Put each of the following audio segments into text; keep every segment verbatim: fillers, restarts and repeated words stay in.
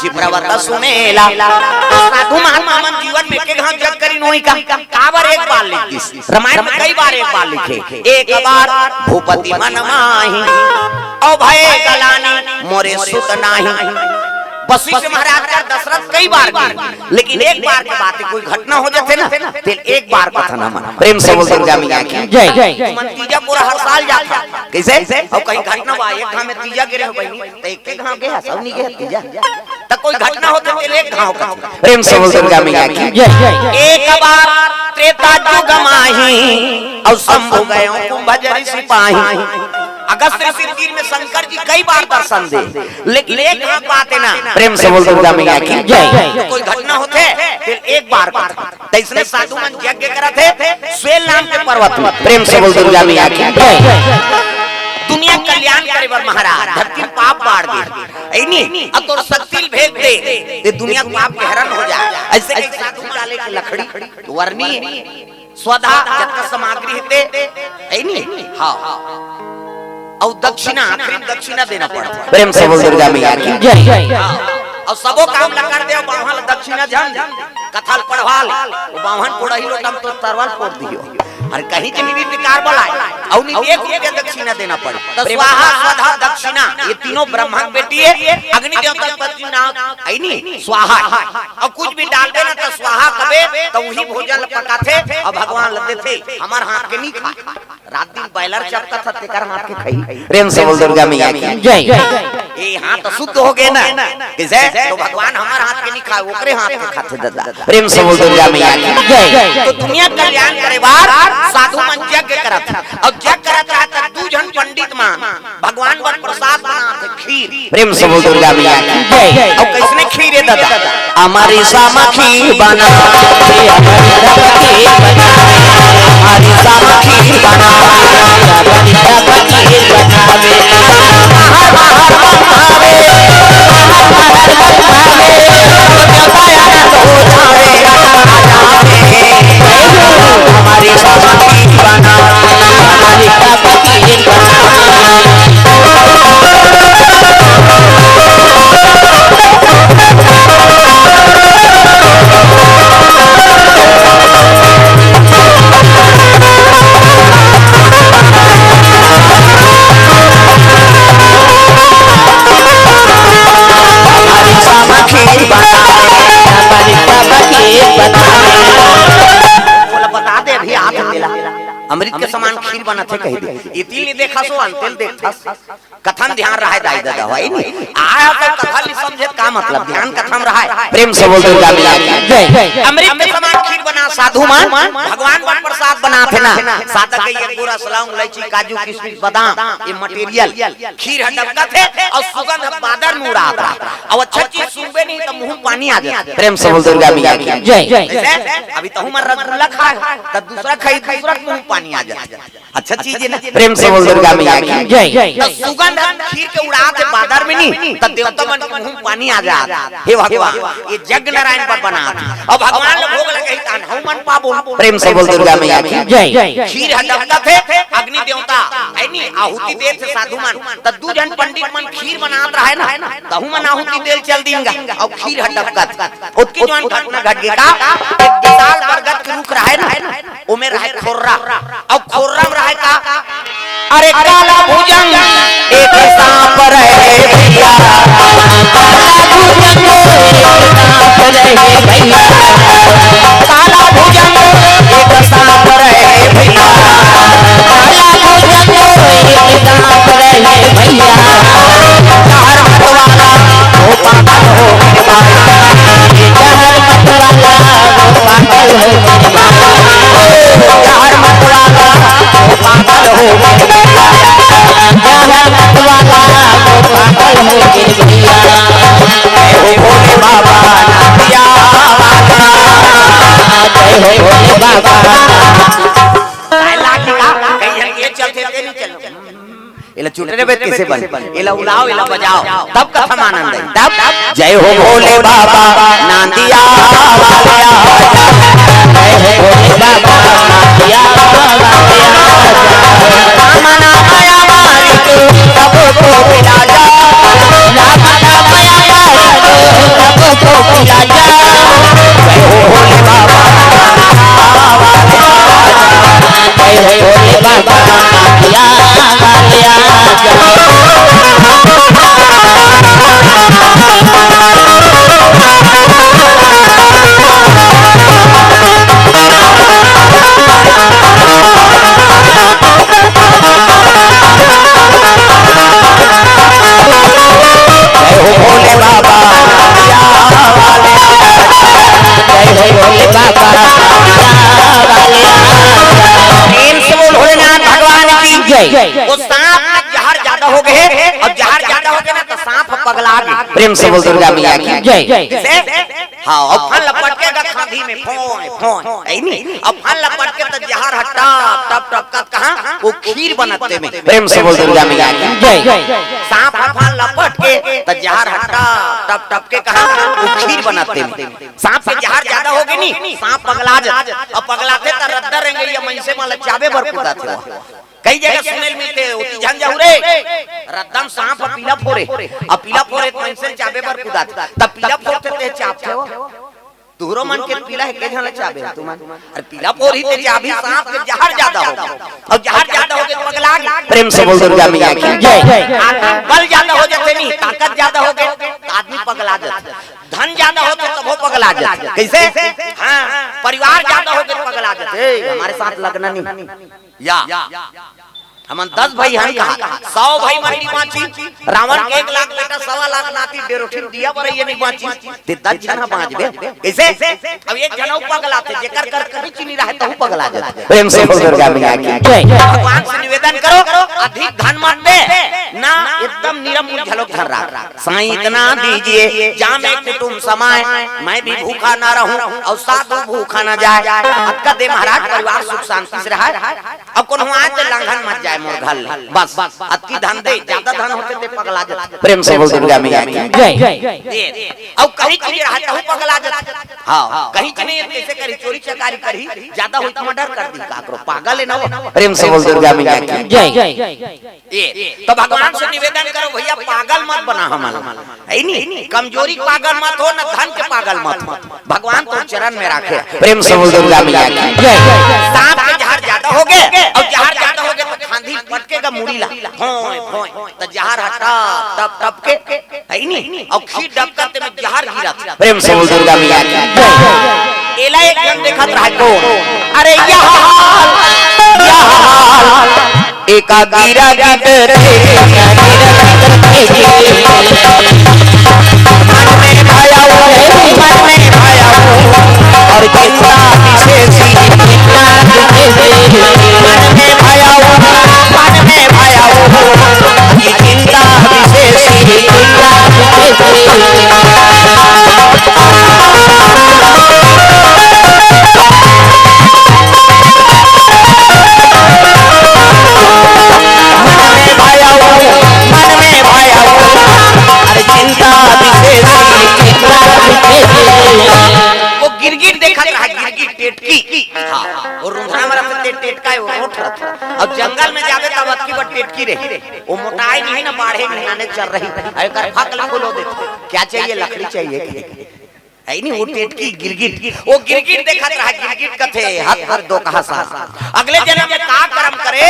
विप्रव्रत सुमेला। साधु महात्मा मन जीवन में के घांव जग करिन होही का? काबर एक बार लिख दिस? रामायण में कई बार एक बार लिखे। एक बार भूपति मन माही, अउ भए गलानी मोरे सुत नाही। वशिष्ठ महाराज कर दशरथ कई बार गे, लेकिन एक बार के बात हे, कोई घटना हो जाथे ना, तेला एक बार कथन हमन। प्रेम से बोल दुर्गा मैया की जय। तुमन तीजा पूरा हर साल जाथव, कइसे? अउ कहीं घटना हुआ, एक घांव में तीजा गे रहे हो बहिनी, त एक के घांव गे हस, सब नइ गे हस तीजा। त कोई घटना होथे तेला एक घांव कथे। प्रेम से बोल दुर्गा मैया की जय। एक बार त्रेता जुग माही, अउ शंभु गयो कुंभज ऋषि पाही। अगस्त ऋषि तीर में शंकर जी कई बार दर्शन दे, लेकिन एक घांव बात हे ना। प्रेम से बोल दुर्गा मैया की जय। कोई घटना होथे तेला एक बार कथे। तइसने साधु मन यज्ञ करत हे स्वेल नाम के पर्वत में। प्रेम से बोल दुर्गा मैया की जय। दुनिया कल्याण करे बर महाराज, धरती में पाप बाढ़ दे, अइ नी, अउ तोर शक्ति भेज दे, ते दुनिया के पाप के हरण हो जाय। अइसे कहिके साधु डाले के लकड़ी, वरनी, स्वधा, जतका सामग्री हे ते, अइ नी, हाँ। अउ दक्षिणा, आखिरी में दक्षिणा देना पड़थे। प्रेम से बोल दुर्गा मैया की जय। हाँ। अउ सबो काम ला कर दे, अउ बाम्हन ला दक्षिणा झन दे, कथा ला पढ़वा ले, वो बाम्हन कोड़ही लोटा में तो तरवार फोड़ दियो। अरे कहीं के भी बेकार बलाय, अउ नहीं एक रुपया दक्षिणा देना पड़े। त स्वाहा, स्वधा, दक्षिणा, ये तीनों ब्रह्मा के बेटी हे, अग्नि देवता के पत्नी नाम, अइ नी, स्वाहा। अउ कुछ भी डालबे ना त स्वाहा कबे, त उही भोजन ला पकाथे, अउ भगवान ला देथे, हमर हाथ के नइ खाय। रात दिन बॉयलर चपकत हे, तेकर हाथ के खाही। प्रेम से बोल दुर्गा मैया की जय। ए, हाथ तो शुद्ध हो गे ना, कइसे? त भगवान हमर हाथ के नइ खाय, ओकरे हाथ के खाथे दादा। प्रेम से बोल दुर्गा मैया की जय। तो दुनिया कल्याण करे बर साधु मन यज्ञ करत हे, अउ यज्ञ करत रहिथे त दू झन पंडित मन भगवान बर प्रसाद बनाथे खीर। प्रेम से बोल दुर्गा मैया की जय। अउ कइसने खीर हे दादा? अमरी सामा खीर बना, अमरी सामा खीर बना, अमरी सामा खीर बना, अमरी सामा खीर बना। बोला, बता दे, अभी हाथ मेला। अमृत के समान खीर बनत हे, कहि दे। इति नइ देखस, अंते ल देखथस। कथा म ध्यान रहय दाई ददा, होय नी? आय तो कथा नइ समझे, का मतलब? ध्यान कथा म रहय। प्रेम से बोल दुर्गा मैया की जय। अमृत के समान खीर बना, साधु मन भगवान बर प्रसाद बनाथे ना। सादा कहिए गुरस, लौंग, इलायची, काजू, किशमिश, बादाम, ये material। खीर ह डबकत हे अउ सुगंध ह बादर म उड़ात हे। अउ अच्छा चीज सुनबे नहीं त मुंह म पानी आ जाथे। प्रेम से बोल दुर्गा मैया की जय। जइसे अभी तहूं मन रसगुल्ला खाय, त दूसरा खाही, दूसरा के मुंह म पानी आ जाथे। अच्छा चीज हे ना, प्रेम से बोल दुर्गा मैया की जय। त सुगंध ह खीर के उड़ात हे बादर म नहीं, त देवता मन के मुंह म पानी आ जात हे। हे भगवान, ये जग नारायण बर बनात हे। अउ भगवान ल भोग लगे त अनहू मन पाबो। प्रेम से बोल दुर्गा मैया की जय। खीर ह डबकत हे, अग्नि देवता, हे नी, आहुति देत हे साधु मन। त दू झन पंडित मन खीर बनात रहय ना, तहूं मन आहुति दे ल चल दिन गा, अउ खीर ह डबकत। ओतकी जुवार घटना घट गे का, एक विशाल बरगद के रूख रहय ना, ओमे रहय खोर्रा, अउ खोर्रा म रहय का, अरे काला भुजंग एक सांप रहे भैया, काला भुजंग एक सांप रहे भैया, काला भुजंग एक सांप रहे भैया, काला भुजंग एक सांप रहे भैया। जहर मत वाला वो पागल हो गए माया, जहर मत वाला वो पागल हो गए माया, जहर मत वाला वो पागल हो गए माया, जहर मत वाला वो पागल हो गए भैया। जय हो भोले बाबा, जय हो भोले बाबा। काय लागी का? कहीं ये चलते ते नहीं चलो। एला चुटरे बेत कइसे बन? एला उलाओ, एला बजाओ, तब कथा म आनंद आही। तब जय हो भोले बाबा नांदिया वाले आ जा। जय हो भोले बाबा नांदिया वाले आ जा। कामना माया मारी के सबको मिला जा। कामना माया मारी के प्रेम से बोल दुर्गा मैया की जय। जय। हाँ, अउ फन ल पटके गा खांधी में, फोय, फोय, ऐ नी? अउ फन ल पटके त जहर ह टप, टप, टप, टप, कहाँ? वो खीर बनत तेमे। प्रेम से बोल दुर्गा मैया की जय। सांप ह फन ल पटके त जहर ह टप, टप, टप के कहाँ? वो खीर बनत तेमे। सांप के जहर ज्यादा होगे नी, सांप पगला जाथे। अउ पगलाथे त रद्दा रेंगइया मनसे मन ल चाबे बर कुदाथे। कई जगह सुने ल मिलथे, ओती झन जाहू रे, रद्दा म सांप ह पीला फोरे, अउ पीला फोरे त मनसे ल चाबे बर कुदाथे, त पीला फोरथे ते चाबथे हो। तुहरो मन के पीला हे, के झन ल चाबे हो तुमन? अरे पीला फोरही ते चाबही, सांप के जहर ज्यादा होगे, अउ जहर ज्यादा होगे त पगला गे। प्रेम से बोल दुर्गा मैया की जय। आदमी बल ज्यादा हो जाथे नी, ताकत ज्यादा होगे त आदमी पगला जाथे, धन ज्यादा होथे तभो पगला जाथे। कइसे? हाँ, परिवार ज्यादा होगे त पगला जाथे। ए, हमर साथ लगना नी। या हमन दस भई हन कहा, सौ भई मन नी बांची, रावण के एक लाख बेटा, सवा लाख नाती, डेरोठिन दिया बरइया नी बांची, ते दस झन ह बांचबे। कइसे? अब एक झन अउ पगलाथे, जेकर कर कहीं चीनी रहे तहू पगला जाथे। प्रेम से बोल दुर्गा मैया की जय। भगवान से निवेदन करो, अधिक धन मत दे, ना एकदम निरम मुल घलो धन राख। साईं इतना दीजिए, जामे कुटुम समाए, मैं भी भूखा ना रहूं अउ साधु भूखा ना जाए। अतका दे महाराज, परिवार सुख शांति से रहे। अब कोनो आए त लांघन मत जाए मोर घर ले। बस, अतकी धन दे, ज्यादा धन होथे ते पगला जाथे। प्रेम से बोल दुर्गा मैया की जय। अउ कहीं चीज रहा तहू पगला जाथे। हाँ, कहीं चीज नहीं, कइसे करही, चोरी चकारी करही, ज्यादा होई त मर्डर कर दी काकरो, पागल हे ना वो। प्रेम से बोल दुर्गा मैया की जय। ए, त भगवान से निवेदन करो भइया, पागल मत बना हमन, हे नी? कमजोरी के पागल मत हो, न धन के पागल मत हो, भगवान तो चरण में राखे। प्रेम से बोल दुर्गा मैया की जय। सांप के जहर ज्यादा होगे, अउ जहर ज्यादा होगे त खांधी पटके गा मुड़ी ला, फोय, फोय, त जहर ह टप, टप, टप के, हे नी? अउ खीर डबकत तेमे जहर गिरत। प्रेम से बोल दुर्गा मैया की जय। एला एक झन देखत रहय कोन? अरे यह हाल, यह हाल, एका गिरा गिट थे, मन में भया हो, मन में भया हो, अउ चिंता विशेष, चिंता विशेष, मन में भया हो, मन में भया हो, ये चिंता विशेष, चिंता विशेष। मन में भया हो, मन में भया हो, अरे चिंता विशेष, चिंता विशेष। वो गिरगिट देखत रहा, गिरगिट, टेटकी। हाँ, वो रुंधरा म रथे ते टेटका हे, वो रोठ रथे। अउ जंगल में जाबे तब अतकी बड़ टेटकी रही। वो मोटाए नहीं ना, बाढ़े नहीं, नाने चर रही। अउ एकर फक ल खोलो देथे। क्या चाहिए? लकड़ी चाहिए। हे नी, वो टेटकी गिरगिट, वो गिरगिट देखत रहा, गिरगिट कथे, हत हर दोकहा सा। अगले जनम में का करम करे,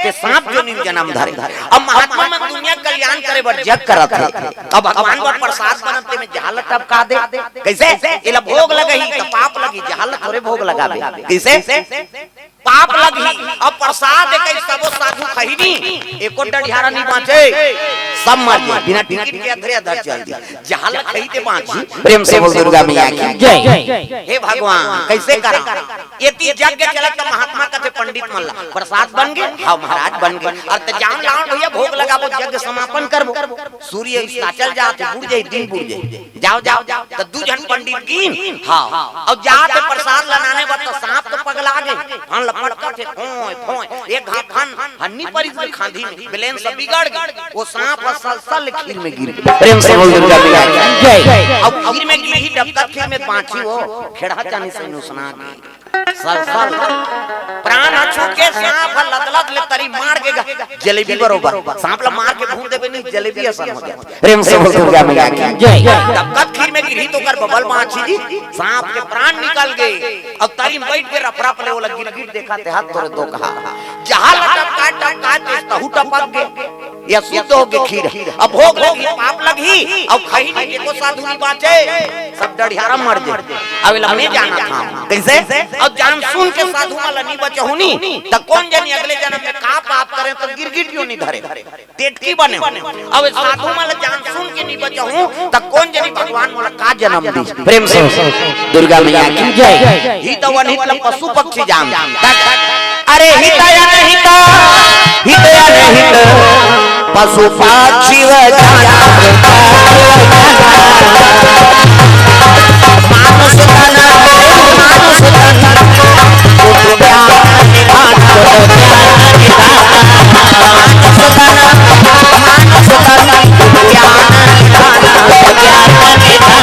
ते सांप जोनी म जनम धरे। अब महात्मा मन दुनिया कल्याण करे बर जग करत हे। अब भगवान बर प्रसाद बनत तेमे जहर ल टपका दे। कइसे? एला भोग लगही त पाप लगही, जहर ल थोरे भोग लगाबे। कइसे? पाप लगही। अब प्रसाद एकही, सबो साधु खही नी, एको डढ़ियारा नी बांचे, सब मर गे, बिना टिकट के अधरे अधर चल दिस। जहर ल खही ते बांचही। प्रेम से बोल दुर्गा मैया की जय। हे भगवान, कइसे करा? एती यज्ञ चलत त महात्मा कथे पंडित मन ला, प्रसाद बन गे? हाँ महाराज बन गे। अरे त जान लाओ भइया, भोग लगाबो, यज्ञ समापन करबो। सूर्य अस्ताचल जात हे, बुड़ जाही, दिन बुड़ जाही। जाओ, जाओ, जाओ। त दू झन पंडित गिन, हाँ, अउ जात हे प्रसाद ल लाने बर, त सांप तो पगला गे, फन ल पटकत हे, फोंय, फोंय, एक घात फन ह नी परिस गे खांधी में, ब्लेंस बिगड़ गे, वो सांप ह सलसल ले खीर में गिर गे। प्रेम से बोल दुर्गा मैया की जय। अउ खीर में गिरही, डबकत खीर में बांचही, वो खेड़हा चानी से नुसना गे। सलसल। प्राण ह छूट के सांप ह लदलद ले तरी मार के ग-, जलेबी बरोबर। सांप ल मार के भून देबे नी, जलेबी असन हो जाथे। प्रेम से बोल दुर्गा मैया की जय। डबकत खीर में गिरही त ओकर बबल बांचही जी, सांप के प्राण निकल गे। अउ तरी म बइठ के रप रप ले ओला गिरगिट देखत हे, हत तोरे दोकहा। जहर ल टपका टपका तेस तहू टपक गे। ये अशुद्ध हो गे खीर। अब भोग लगही, पाप लगही, अउ खही नी, एको साधु नी बांचे, सब डढ़ियारा मर जाही। अब एला मैं जानत हंव। कइसे? अउ जान सुन के साधु मन ल नी बचहू नी, त कोन जनी अगले जनम में का पाप करेंव त गिरगिट योनि धरेंव, टेटकी बनेंव। अब साधु मन ल जान सुन के नी बचहूं, त कोन जनी भगवान मोला का जनम दिस। प्रेम से दुर्गा मैया की जय। हित अउ अनहित ल पशु पक्षी जान। अरे हित अनहित, हित अनहित, पशु पक्षी व जानवर, मानुष तन, मानुष तन, गुण ज्ञान निधान, गुण ज्ञान निधान, मानुष तन, मानुष तन, गुण ज्ञान निधान, गुण ज्ञान निधान।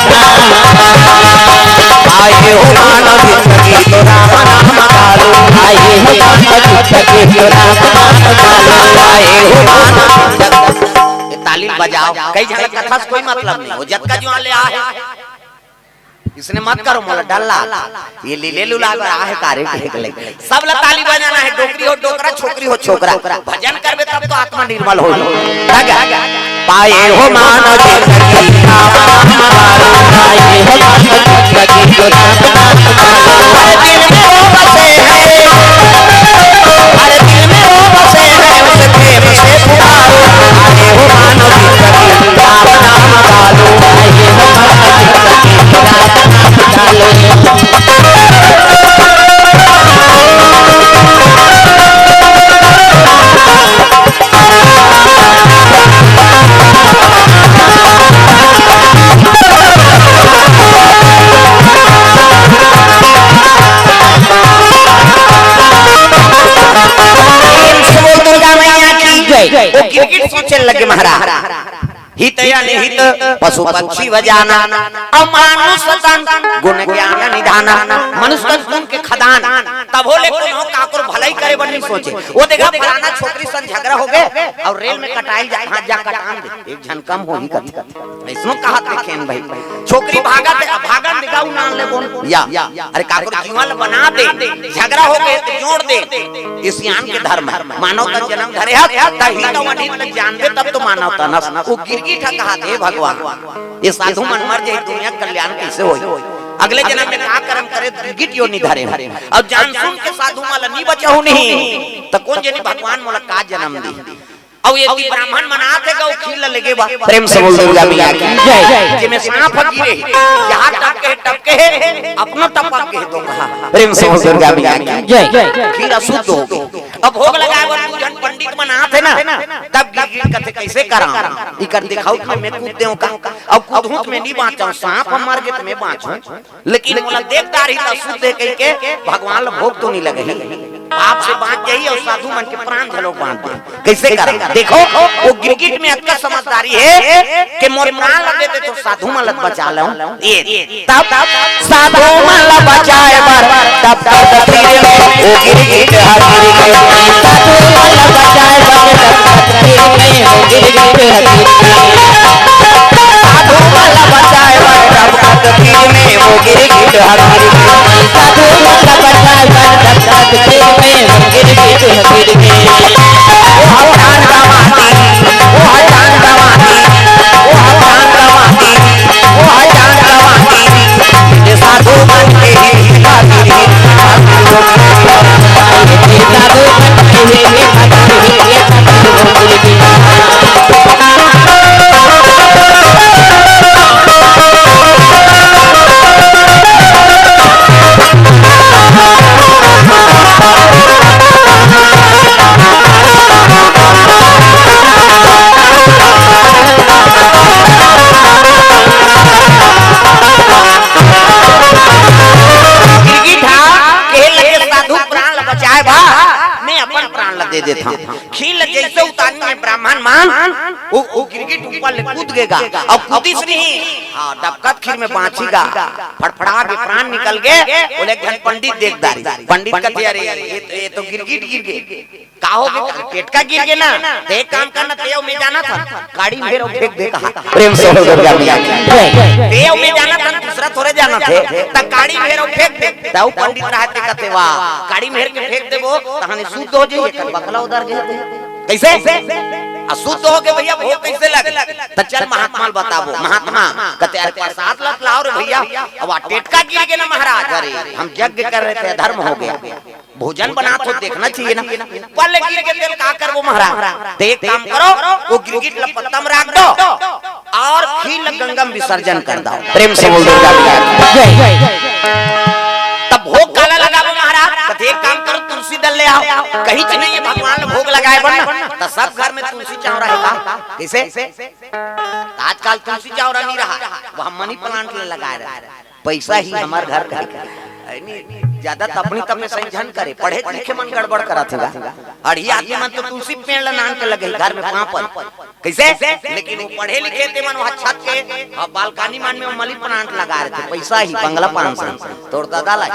आए हो मानव जिंदगी तो राम नाम गालो। आए हो मानव जिंदगी तो राम नाम गालो। आए हो मानव जग-, ये ताली बजाओ, कई झन कथा से कोई मतलब नहीं हो, जतका जुआन ले आहे। इसने मत करो मोला डर ला, ये लीले लुला बर आहे तारीफ देख ले। सब ला ताली बजाना है, डोकरी हो डोकरा, छोकरी हो छोकरा। भजन करबे तब तो आत्मा निर्मल होही। पाए हो मानव जिंदगी राम नाम गालो, पाए हो मानव जिंदगी राम नाम गालो। हर दिल में वो बसे हैं, हर दिल में वो बसे हैं, उसे प्रेम से पुकारो। पाए हो मानव जिंदगी राम नाम गालो, पाए हो मानव जिंदगी राम नाम गालो। प्रेम से बोल दुर्गा मैया की जय। वो गिरगिट सोचे लगे महाराज, हित अनहित पशु पक्षी व जाना, अउ मानुष तन गुण ज्ञान निधाना। मनुष्य तन गुण के खदान। तभो ले कोनो काकरो भलाई करे बर नहीं सोचे। वो देखा फलाना छोकरी सन झगड़ा हो गए अउ रेल में कटाई जा, हाथ जा कटान दे, एक झन कम होही कथे। अइसनो कहा देखेन भाई, छोकरी भागा दे, भागन देगा उ नान ले बोल या, अरे काकरो जीवन बना दे, झगड़ा हो गए तो जोड़ दे। ये सियान के धर्म है। मानव तन जन्म धरे हस, त हित अउ अनहित ल जानबे तब तो मानव तन हस। वो गिरगिट ह कहा दे भगवान, ये साधु मन मर जाही, दुनिया के कल्याण कैसे होही? अगले जन्म में का कर्म करे, गिरगिट योनि धरे हो। अउ जान सुन के साधु मन ला नी बचाहू नहीं, त कोन जनी भगवान मोला का जन्म दी? अउ ये ब्राह्मण मन आथे गउ खीर ला लेगे बा। प्रेम से बोल दुर्गा मैया की जय। जेमे सांप ह गिरे हे, जहाँ टपके हे, टपके हे, अपनो टपक गे हे तो कहा। प्रेम से बोल दुर्गा मैया की जय। खीर अशुद्ध हो गे। अब भोग लगाए बर दू झन पंडित मन आथे ना, तब गिरगिट कथे, "कैसे करांव? इकर दिखाउत में मैं कूद देंव का? अब कूदहूं त मैं नी बांचंव, सांप ह मर गे त मैं बांचहूं, लेकिन मोला देख डारही त अशुद्ध हे," कहिके भगवान ल भोग तो नी लगही, पाप से बांच जाही अउ साधु मन के प्राण घलो बांच दे। कैसे करा? देखो, वो गिरगिट में अतका समझदारी हे कि मोर प्राण ल दे दे तो साधु मन ल बचा लंव। ये तब साधु मन ल बचाए बर तब तब तीर में वो गिरगिट ह गिर गे। साधु मन ल बचाए बर तब तब तीर में वो गिरगिट ह गिर गे। साधु मन ल बचाए बर तब तब तीर में वो गिरगिट ह गिर गे। साधु मन ल बचाए बर तब तब तीर में वो गिरगिट ह गिर गे। वो ह जान गंवाथे, वो ह जान गंवाथे, वो ह जान गंवाथे, वो ह जान गंवाथे। ये साधु मन के ही गिरगिट ह कहे लगे, "साधु प्राण ल बचाए बर मैं अपन प्राण ल दे देथंव।" खीर ल जइसे उतारिस ब्राह्मण मन, वो, वो गिरगिट ऊपर ले कूद गे गा। अउ कूदिस नहीं, हाँ, डबकत खीर में बांचिस गा, फड़फड़ा के प्राण निकल गे। ओला एक झन पंडित देख डारिस। पंडित कथे, "अरे, ये तो, ये तो गिरगिट गिर गे।" का हो गे? टेटका गिर गे ना, त एक काम करना, तें अउ मैं जानथन, काड़ी म हेर अउ फेंक दे कहा। प्रेम से बोल दुर्गा मैया की। तें अउ मैं जानथन, दूसरा थोरे जानथे, त काड़ी म हेर अउ फेंक दे। त वो पंडित रहय ते कथे, "वाह, काड़ी म हेर के फेंक देबो, तहने शुद्ध हो जाही, एकर बकला उधर गे।" कैसे? अशुद्ध हो गे भैया, भोग कैसे लगे? त चल महात्मा ल बताबो। महात्मा कथे, "अरे प्रसाद ल त लाव रे भैया, अब आ टेटका गिर गे ना महाराज, अरे हम यज्ञ कर रहे थे, अधर्म हो गया।" भोजन बनात हो, देखना चाहिए ना। पल्ले गिर गे तेला का करबो महाराज? त एक काम करो, वो गिरगिट ल पत्ता म राख दो अउ खीर ल गंगा म विसर्जन कर दो। प्रेम से बोल दुर्गा मैया की जय। तब भोग काला लगाबो महाराज? त एक काम करो, तुलसी तुलसी दल ले आओ, कहीं च नहीं है भगवान ल भोग लगाए बर ना, त सब घर में तुलसी चावरा हे का? कइसे? त आजकल तुलसी चावरा नहीं रहा, वो हम मनी प्लांट ले लगाए रहे। पैसा ही हमर घर का है। नहीं, ज्यादा तपनी तपे सही झन करे, पढ़े लिखे मन गड़बड़ करत हे गा। अढ़ी आदमी मन तो तुलसी पेड़ ल नान के लगे घर में पाँव पर। कइसे? लेकिन वो पढ़े लिखे ते मन वो छत के, हाँ, बालकनी मन में वो मनी प्लांट लगा रहे थे, पैसा ही बंगला पान से तोर दादा ला।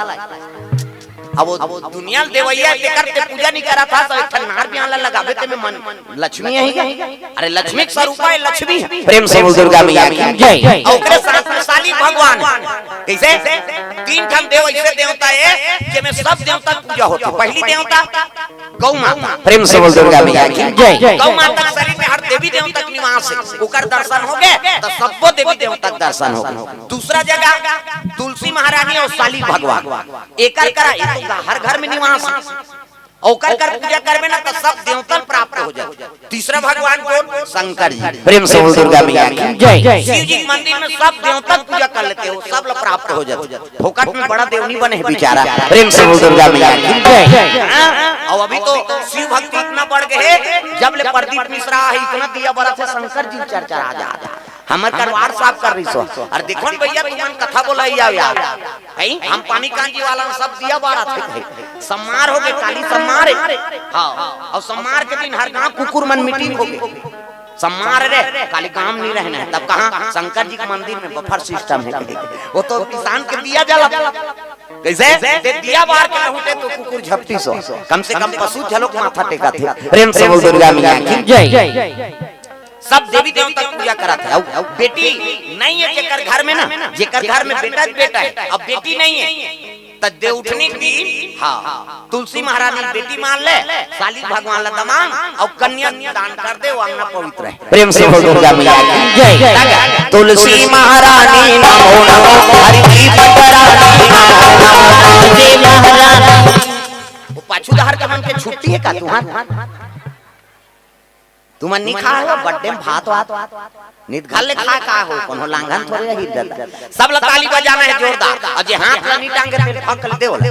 अब वो दुनिया ल देवइया हे, तेकर ते पूजा नहीं करत हस, त एक ठन नार बिहान ला लगाबे ते में मन लक्ष्मी हे ही। अरे लक्ष्मी के स्वरूपा हे लक्ष्मी। प्रेम से बोल दुर्गा मैया की जय। अउ ओकरे साथ में साली भगवान। कइसे? तीन ठन देव अइसे देवता हे, जेमे सब देवता के पूजा होथे। पहली देवता गौ माता। प्रेम से बोल दुर्गा मैया की जय। गौ माता के शरीर में हर देवी देवता के निवास हे, ओकर दर्शन होगे त सब्बो देवी देवता के दर्शन होगे। दूसरा जगह तुलसी महारानी अउ साली भगवान, एकर करा, ये तो हर घर में निवास हे। ओकर कर पूजा करबे ना त सब देवता ल प्राप्त हो जाथे। तीसरा भगवान कोन? शंकर जी। प्रेम से बोल दुर्गा मैया की जय। शिव जी के मंदिर में सब देवता ल पूजा कर लेथे हो, सब ल प्राप्त हो जाथे। फोकट में बड़ा देव नहीं बने हे बेचारा। प्रेम से बोल दुर्गा मैया की जय। हाँ? अउ अभी तो शिव भक्ति इतना बढ़ गे हे, जब ले प्रदीप मिश्रा हे इतना दिया बरत हे, शंकर जी चर्चा आ जात हे। हमर कर WhatsApp कर रही सो। अउ देखो न भैया, तुमन कथा बोला ही आओ यार। हैं? हम पानी कांजी वाला सब दिया बारत हे। सम्मार होगे, काली सम्मार हे। हाँ, अउ सम्मार के दिन हर गांव कुकुर मन मीटिंग होगे। सम्मार रे, काली गांव नहीं रहना हे। तब कहाँ? शंकर जी के मंदिर में बफर सिस्टम हे। वो तो किसान के दिया जला। कइसे? ते दिया बार के लहुटे तो कुकुर झपटी सो। कम से कम पशु झलोक माथा टेका थे। प्रेम से बोल दुर्गा मैया की जय। सब देवी देवता के पूजा करत हे। अउ, अउ बेटी नहीं हे जेकर घर में ना, जेकर घर में बेटा बेटा हे, अब बेटी नहीं हे, त देवउठनी के दिन, हाँ, तुलसी महारानी बेटी मान ले, साली भगवान ला दमांद, अउ कन्या दान कर दे, वो अंगना पवित्र हे। प्रेम से बोल दुर्गा मैया की जय। तुलसी महारानी नमो नमो, हरि की पटरानी नमो नमो। तुलसी महारानी। वो पाछू डहर के मन के छुट्टी हे का तुहार? तुमन नी खा हो, बड्डे में भात वात, नित घर ले खा का हो, कोनो लांघन थोड़े रही दादा। सब ला ताली बजाना हे जोरदार, अउ जे हाथ ला नी टांगे, ते ठक ले दे ओला।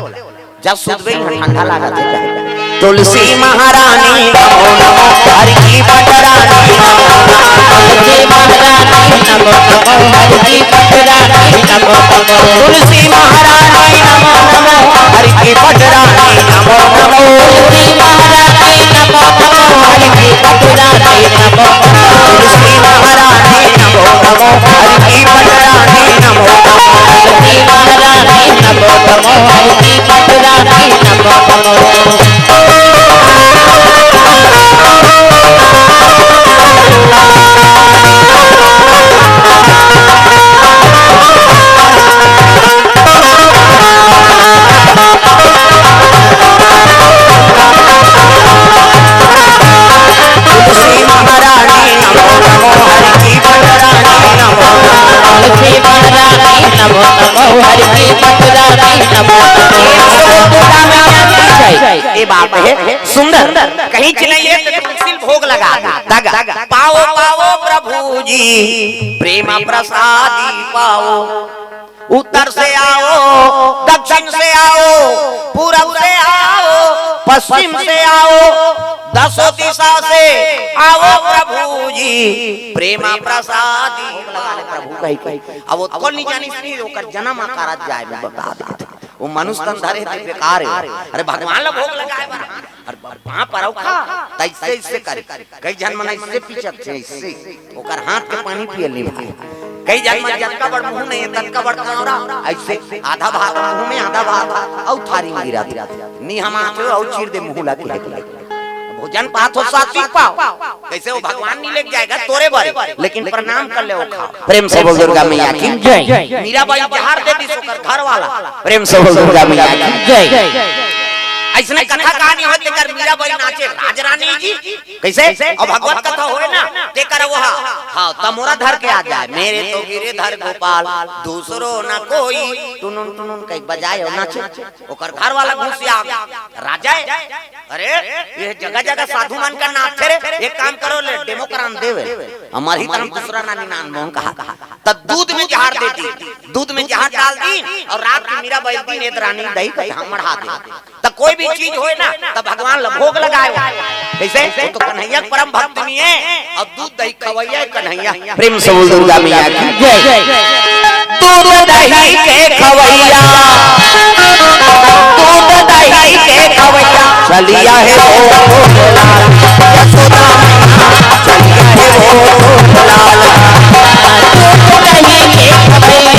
जब सुतबे ही ठंडा लागत हे। तुलसी महारानी नमो नमो, हरि की पटरानी नमो नमो। तुलसी महारानी नमो नमो, हरि की पटरानी नमो नमो। तुलसी महारानी नमो नमो, हरि की पटरानी नमो नमो। तुलसी महारानी नमो नमो, हरि की पटरानी नमो नमो। तुलसी महारानी नमो नमो, हरि की पटरानी नमो नमो। तुलसी महारानी नमो नमो, हरि की पटरानी नमो नमो। तुलसी महारानी नमो नमो, हरि की पटरानी नमो नमो। तुलसी महारानी नमो नमो, हरि की पटरानी नमो नमो। ये बात हे सुंदर, कहीं च नहीं हे तो तुलसी भोग लगा दे। दगा। पाओ पाओ प्रभु जी, प्रेम प्रसादी पाओ। उत्तर से आओ, दक्षिण से आओ, पूरब से आओ, पश्चिम से आओ, दसों दिशा से आओ प्रभु जी, प्रेम प्रसादी। प्रभु कहि के। अब वो कौन नहीं जानी, इसलिए ओकर जन्म आकारत जाए में बता देथे। वो मनुष्य तन धरे हे ते बेकार हे। अरे भगवान ला भोग लगाए बर हाथ, अरे पाँव पर अउ खा, त अइसे, अइसे करे। कई झन मन अइसे पीछत हे, अइसे। ओकर हाथ के पानी पिए नी भाई। कई झन मन जतका बड़ मुंह नहीं हे, ततका बड़ कांवरा, अइसे आधा भात मुंह में, आधा भात अउ थारी में गिरा दे। नी हम आथे अउ चीर दे मुंह ला के। भोजन पात हो, सात्विक पाओ। कइसे वो भगवान नी लेके जाएगा तोरे बारे, लेकिन प्रणाम कर ले, वो खाओ। प्रेम से बोल दुर्गा मैया की जय। मीराबाई जहर दे दिस ओकर घर वाला। प्रेम से बोल दुर्गा मैया की जय। अइसने कथा कहानी होय तेकर मीराबाई नाचे राजरानी जी। कइसे? अउ भगवत कथा होय ना, तेकर वो हा, हाँ, तमोरा धर के आ जाए। मेरे तो गिरधर गोपाल, दूसरो न कोई। टुनुन टुनुन कहि बजाए अउ नाचे। ओकर घर वाला घुसिया, राजा हे। अरे, ये जगह जगह साधु मन का नाचे रे। एक काम करो, ले डेमो करान देवे। हमर ही तरफ दूसरा नानी नान मोहन कहा, त दूध में जहर दे दी। दूध में जहर डाल दिन अउ रात के मीरा बइल दिन ए दरानी दही का धाम मढ़ा दे। त कोई भी चीज होय ना, त भगवान ल भोग लगाय। कइसे? वो तो कन्हैया के परम भक्त नइ हे, अउ दूध दही खवइया हे कन्हैया। प्रेम से बोल दुर्गा मैया की जय। दूध दही के खवइया, दूध दही के खवइया, चलिया हे वो गोकुल लाल, यशोदा मैया, चलिया हे वो गोकुल लाल। दूध दही के खवइया,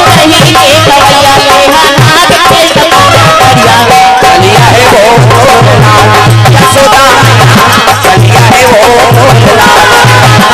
दूध दही के खवइया, मेरा नाथ के खवइया, चलिया हे वो गोकुल लाल, यशोदा मैया, चलिया हे वो गोकुल लाल, चलिया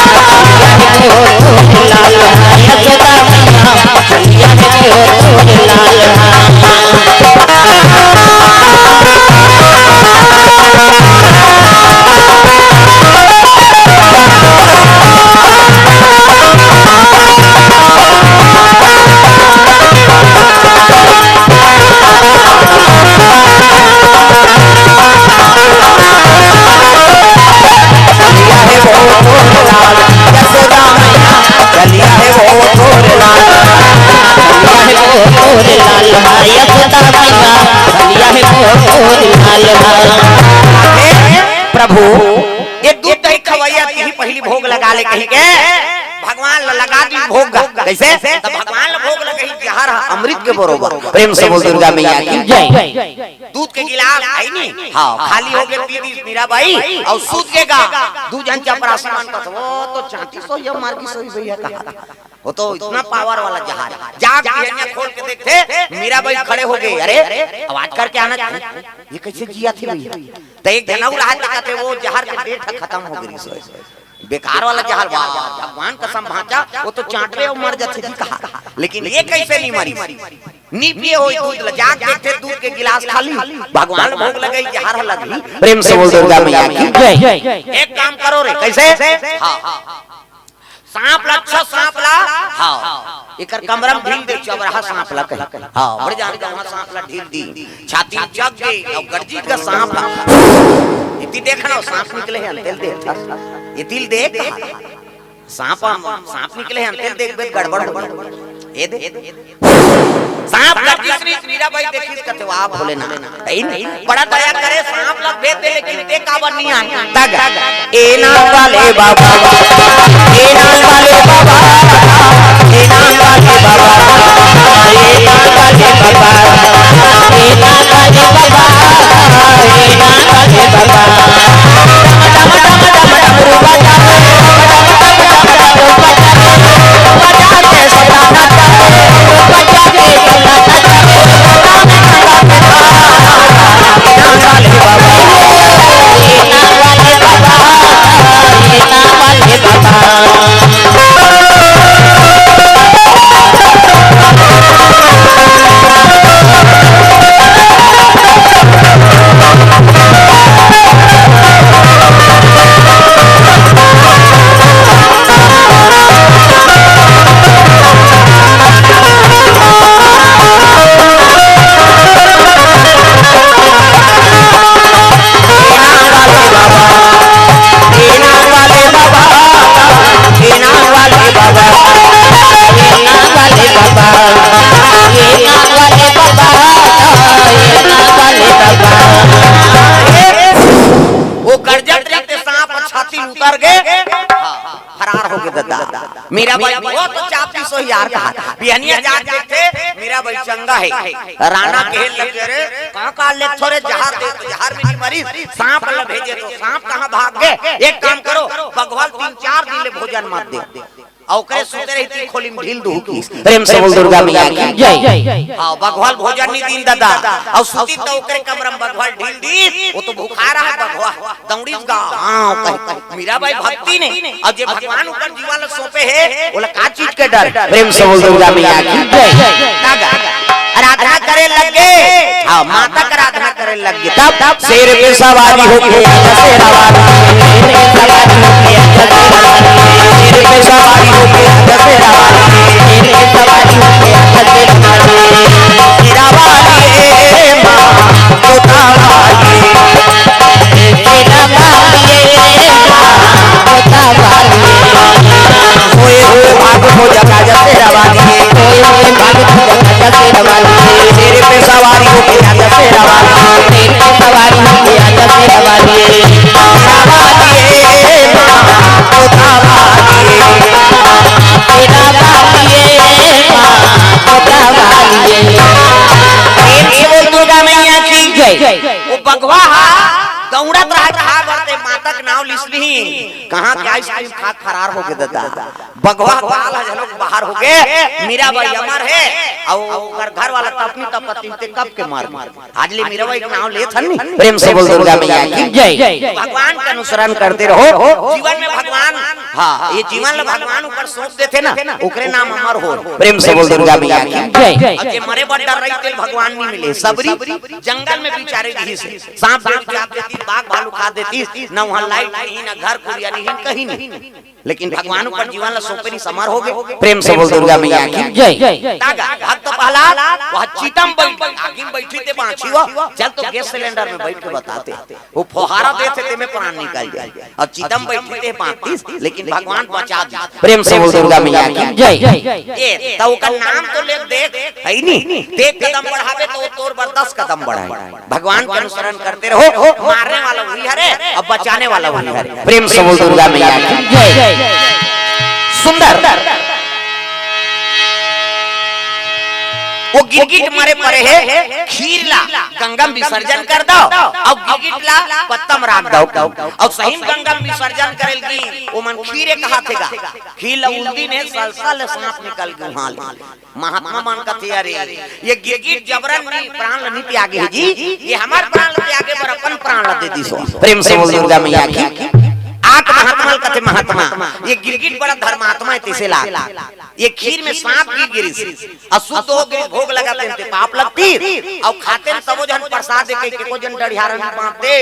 हे वो गोकुल लाल, यशोदा मैया, चलिया हे वो गोकुल लाल। चलिया हे वो गोकुल लाल, चलिया हे वो गोकुल लाल, यशोदा मैया, चलिया हे वो गोकुल लाल। हे प्रभु, ये दूध दही खवइया तिही पहिली भोग लगा ले कहिके भगवान ल लगा दिन भोग गा। कइसे? त भगवान ल भोग लगही जहर ह अमृत के बरोबर। प्रेम से बोल दुर्गा मैया की जय। दूध के गिलास हे नी, हाँ, खाली होगे पी दिस मीरा बइल अउ सूत गे गा। दू झन चपरासी मन कथे, वो तो चांटी सोइया मार के सोई भइया कहा। वो तो इतना पावर वाला जहर हे। जाग के बिहनिया खोल के देखथे, मीरा बइल खड़े होगे। अरे, आवाज करके आना चाहिए। ये कइसे जियाथे भइया? त एक झन अउ रहय त कथे, वो जहर के डेट ह खतम होगे रिहिस हे। बेकार वाला जहर, वाह, भगवान कसम भांचा, वो तो चांटबे अउ मर जाथे जी कहा। लेकिन ये कइसे नइ मरिस? नइ पिए होही दूध ल, जाके देखथे दूध के गिलास खाली, भगवान ल भोग लगही, जहर ह लगही। प्रेम से बोल दुर्गा मैया की जय। एक काम करो रे, कइसे? हाँ, हाँ। सांप ल, अच्छा सांप ल, हाँ, एकर कमरा म ढील दे, चबरहा सांप ल कही। हाँ, बड़े जान के वहाँ सांप ल ढील दी, छाती म चघ गे अउ गरजिस गा सांप ह। एती देखना, सांप निकले हे, अंते ल देख। एती ल देख, सांप, सांप निकले हे, अंते ल देखबे त गड़बड़ होगे। ए दे, सांप गरजिस रिहिस, मीरा बइल देखिस, कथे, "वाह भोलेनाथ, हे नी, बड़ा दया करे, सांप ल भेज दे, लेकिन ते काबर नइ आय?" तग, ए नांग वाले बाबा, ए नांग वाले बाबा, ए नांग वाले बाबा, ए नांग वाले बाबा, ए नांग वाले बाबा, ए नांग वाले बाबा। वो गरजत रहिथे, सांप छाती म उतर गे, फरार होगे ददा। मीरा बइल बहुत चापी सोही यार कहा। बिहनिया जाग के देखथे, मीरा बइल चंगा हे। राना कहे लगे, "अरे, कहाँ का लेथो रे जहर दे, जहर में नइ मरिस, सांप ल भेजे तो सांप कहाँ भाग गे? एक काम करो, बघवा ल तीन चार दिन ले भोजन मत दे।" अउ ओकरे सुते रहिथे खोली म ढील दुहू कहिस। प्रेम से बोल दुर्गा मैया की जय। हाँ, बघवा ल भोजन नइ दीन ददा। अउ सुतिस त ओकरे कमरा म बघवा ल ढील दीस, वो तो भुखाय रहय बघवा। दौड़िस गा, हाँ, कहि, मीरा बइल भक्ति ने, अउ जे भगवान ऊपर जीवन ल सौंपे हे, ओला का चीज के डर? प्रेम से बोल दुर्गा मैया की जय। आराधना करे लग गे, हाँ, माता के आराधना करे लग गे। तब शेर पे सवारी होके आजा शेरा वाली, शेर पे सवारी होके आजा शेरा वाली, शेर पे सवारी होके आजा शेरा वाली, शेर पे सवारी होके आजा शेरा वाली, शेरा वाली, ए माँ, जोता वाली। होए हो भाग हो जा कहाँ के आइसक्रीम खात फरार होगे दादा। बघवा बाल ह घलोक बाहर होगे। मीराबाई अमर हे, अउ ओकर घर वाला तपनी तपत तीन ते कब के मर गे। आज ले मीराबाई के नाम लेत हन नी। प्रेम से बोल दुर्गा मैया की जय। भगवान के अनुसरण करते रहो। जीवन में भगवान, हाँ, ये जीवन ला भगवान ऊपर सौंप देथे ना, ओकरे नाम अमर हो। प्रेम से बोल दुर्गा मैया की जय। अउ जे मरे बर डर रही तेला भगवान नहीं मिले। सबरी जंगल में बिचारे गिस हे। सांप बिच्छू चाब देतिस, बाघ भालू खा देतिस, न वहाँ लाइट नहीं, न घर कुरिया नहीं, कहीं नहीं। लेकिन भगवान ऊपर जीवन ला सौंपे रहिस, अमर होगे। प्रेम से बोल दुर्गा मैया की जय। तागा भक्त प्रहलाद, वह चिता म बैठ, आगी म बैठी ते बाँची हो, चल तो गैस सिलेंडर में बैठ के बताते। वो फोहारा देथे, ते में प्राण निकल जाए। अउ चिता म बैठी ते बाँचतिस, लेकिन भगवान बचा दिस। प्रेम से बोल दुर्गा मैया की जय। ए, त ओकर नाम तो ले देख, है नी? ते एक कदम बढ़ाबे तो वो तोर बर दस कदम बढ़ाही। भगवान के अनुसरण करते रहो। मारने वाला वही हरे, अब बचाने वाला वही हरे। प्रेम से बोल दुर्गा मैया की जय। सुंदर। वो गिरगिट मरे परे हे, खीर ला गंगा म विसर्जन कर दव, अउ गिरगिट ला पत्ता म राख दव। अउ सही म गंगा म विसर्जन करे ल गिस, ओमन खीरे कहाथे गा। खीर ला उल्दिन हे, सलसा ले सांप निकल गे उहाँ ले। महात्मा मन कथे, "अरे, ये गिरगिट जबरन भी प्राण ल नहीं त्यागे हे जी, ये हमर प्राण ल त्यागे बर अपन प्राण ल दे दिस हो।" प्रेम से बोल दुर्गा मैया की। आक महात्मा ल कथे महात्मा, ये गिरगिट बड़ा धर्मात्मा हे, तिसे ला। ये खीर में सांप गिर गिरिस, अशुद्ध हो गिरिस, भोग लगा तेन ते पाप लगतिस, अउ खाते न सबो झन प्रसाद दे के, एको झन डढ़ियारा नहीं बांटते,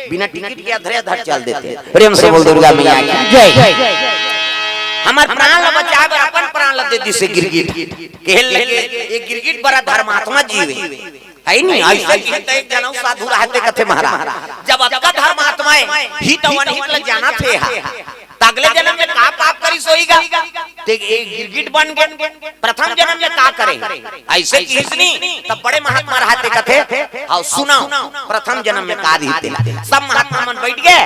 बिना टिकट के अधरे अधर चल देते। प्रेम से बोल दुर्गा मैया की जय। हमर प्राण ल बचाए बर अपन प्राण ल दे दिस हे गिरगिट। कहे लगे, ये गिरगिट बड़ा धर्मात्मा जीव हे। है नी? अइसे किहिस त एक जनऊ साधु रहते कथे महाराज, जब अतका धर्मात्मा हे, हित अउ अनहित ल जानत हे हा, त अगले जनम में का पाप करिस होही गा? ते एक गिरगिट बन गे, प्रथम जनम में का करे? अइसे किहिस नी, तब बड़े महात्मा रहते कथे, "हव, सुनव, प्रथम जनम में का रहिस तेला।" सब महात्मा मन बैठ गे,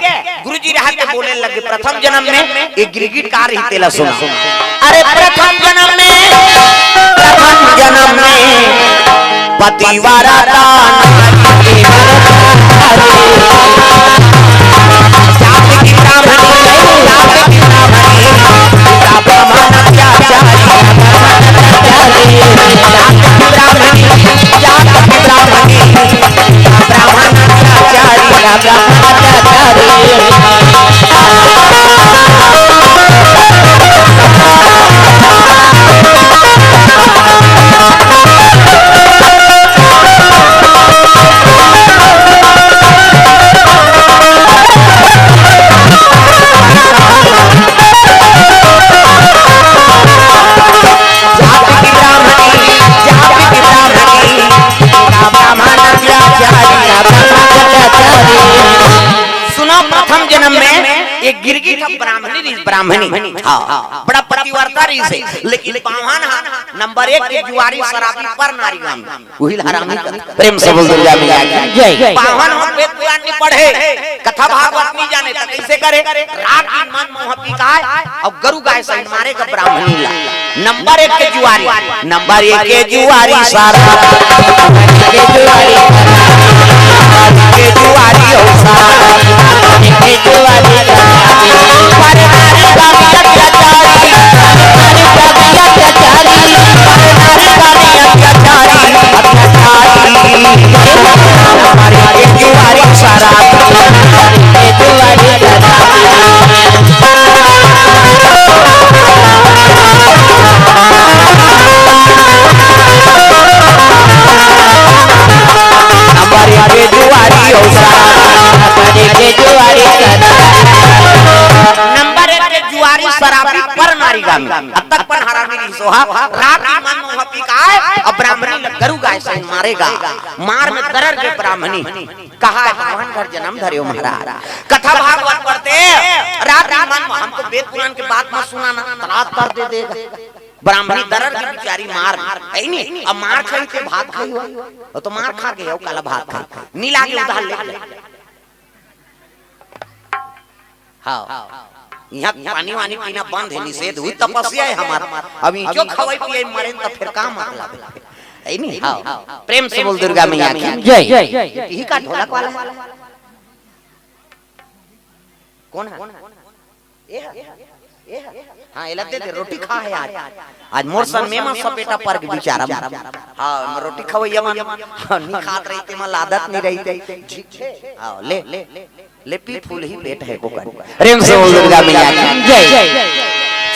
गुरुजी रहते बोले लगे, "प्रथम जनम में एक गिरगिट का रहिस तेला सुनव।" अरे प्रथम जनम में, प्रथम जनम में पतिव्रता नारी के व्रत हरे। जात की ब्राह्मणी, जात की ब्राह्मणी, पिता ब्राह्मण अत्याचारी, ब्राह्मण अत्याचारी। जात की ब्राह्मणी, जात की ब्राह्मणी, पिता ब्राह्मण अत्याचारी, ब्राह्मण अत्याचारी। सुनो, प्रथम जन्म में एक गिरगिट ह ब्राह्मणी रहिस, ब्राह्मणी। हाँ, बड़ा पतिव्रता रहिस हे, लेकिन पावन ह नंबर एक के जुआरी, शराबी, पर नारी गामी। उही ला हरामी कथे। प्रेम से बोल दुर्गा मैया की जय। पावन हो, वेद पुराण नहीं पढ़े, कथा भागवत नहीं जाने, त कैसे करे? रात दिन मन मोह पिकाय अउ गरु गाय सहित मारे गा ब्राह्मणी ला। नंबर एक के जुआरी, नंबर एक के जुआरी सारा, के जुआरी, के जुआरी हो सारा, के जुआरी। पर नारी गामी अत्याचारी, पर नारी गामी अत्याचारी, पर नारी गामी अत्याचारी, अत्याचारी। हमारे के जुआरी सारा, के जुआरी। नंबर एक के जुआरी, शराबी, पर नारी गामी। अतक पर हरामी रहिस ओ हा, रात दिन मन मोह पिकाय, अउ ब्राह्मणी ल गरु गाय सहित मारे गा। मार में दरर गे ब्राह्मणी। कहा हे, पावन घर जन्म धरे हो महाराज। कथा भागवत पढ़ते, रात दिन मन, हमको वेद पुराण के बात मत सुनाना, तलाक कर दे देगा। ब्राह्मणी दरर गे बिचारी मार, है नी? अब मार खाही ते भात खाही हो, वो तो मार खा गे, वो काला भात खाही। नी लागे उधार ले ले। हाँ, इहाँ पानी वानी पीना बंद हे, निषेध होही, तपस्या हे हमर। अब इचो खवाई पियाई मरेन त फिर का मतलब हे? है नी? हाँ, प्रेम से बोल दुर्गा मैया की जय। यही का ढोलक वाला हे? कौन हे? ए ह, ए ह। हाँ, एला दे दे, रोटी खा हे आज। आज मोर सन में मन सपेटा पर के बिचारा। हाँ, रोटी खवैया मन, हाँ, नी खात रहिते, मन आदत नी रहिते। ठीक हे। हाँ, ले, ले, ले, पी, फूल ही पेट हे, को कर। प्रेम से बोल दुर्गा मैया की जय।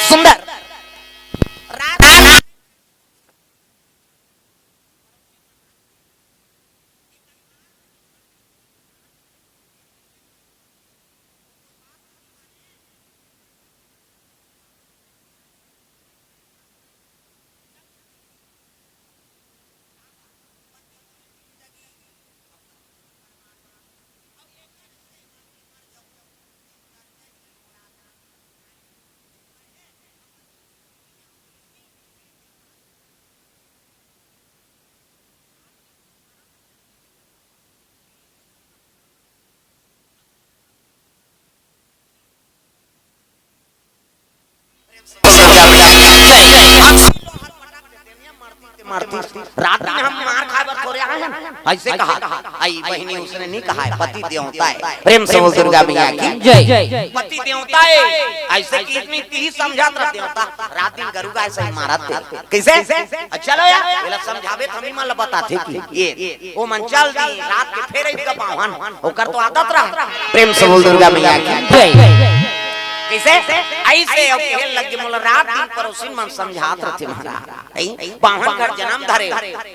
सुंदर। मारती, रात दिन हम मार खाए बर थोरे आए हन। अइसे कहा, आई बहिनी, उसने नहीं कहा है, पति देवता है। प्रेम से बोल दुर्गा मैया की जय। पति देवता है, अइसे कि इतनी तीही समझत रह देवता, रात दिन गरु गाय सही मारत हे। कइसे? चलो यार, एला समझाबे त हमही मन ल बताथे कि ये, ओ मन चल दी, रात के फेर अइस का बावन, ओकर तो आदत रहा। प्रेम से बोल दुर्गा मैया की जय। कइसे? अइसे अब खेल लग गे, मोला रात दिन पड़ोसिन मन समझात रथे महाराज। अई, बावन घर जनम धरे,